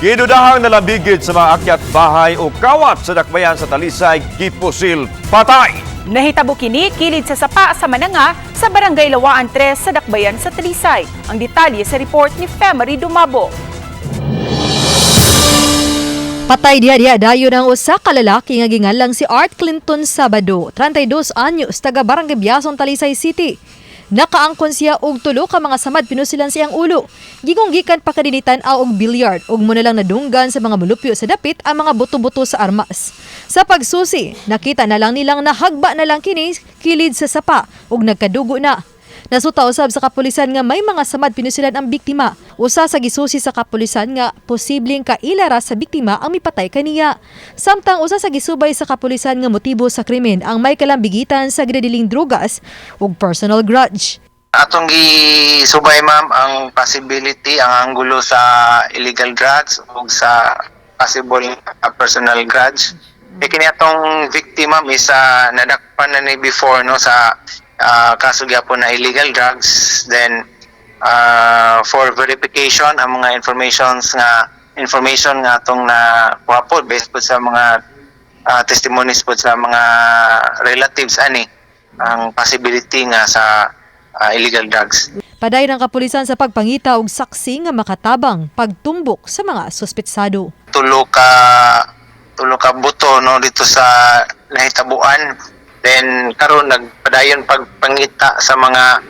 Gidudahang nalambigit sa mga akyat bahay o kawat sa dakbayan sa Talisay, gipusil patay. Nahitabo kini kilid sa sapa sa Mananga sa Barangay Lawaan 3 sa Dakbayan sa Talisay. Ang detalye sa report ni Femery Dumabo. Patay diha diha dayon ang usa ka lalaki nga gingalang si Art Clinton Sabado, 32 anyos, taga Barangay Biazon, Talisay City. Nakaangkon siya og tulo ka mga samad pinusilan siyang ulo. Gigong gikan pakadinitan aw og billiard ug muna lang nadunggan sa mga mulupyo sa dapit ang mga buto-buto sa armas. Sa pagsusi, nakita na lang nilang nahagba na lang kini kilid sa sapa ug nagkadugo na. Nasuta usab sa kapulisan nga may mga samad pinusilan ang biktima. Usa sa gisusi sa kapulisan nga posibleng kailara sa biktima ang mipatay kaniya. Samtang usa sa gisubay sa kapulisan nga motibo sa krimen ang may kalambigitan sa ginadiling drugas ug personal grudge. Atong gisubay, ma'am, ang possibility, ang anggulo sa illegal drugs ug sa possible personal grudge. Kay kini atong victim, ma'am, is nadakpan na ni before, no, sa kaso gyapon na illegal drugs. Then for verification ang mga information nga atong nakuha po based po sa mga testimonies po sa mga relatives ani, ang possibility nga sa illegal drugs. Padayon ang kapulisan sa pagpangita og saksi nga makatabang pagtumbok sa mga suspetsado. Tulo ka buto, no, dito sa nahitabuan. Then karon nagpadayon pagpangita sa mga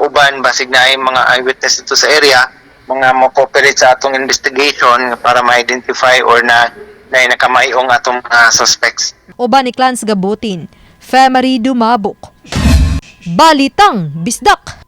uban, basig naay mga eyewitness dito sa area, mga mo cooperate sa atong investigation para ma-identify or na na nakamaayong atong mga suspects. Uban ni Clans Gabutin, Femery Dumabok. Balitang Bisdak!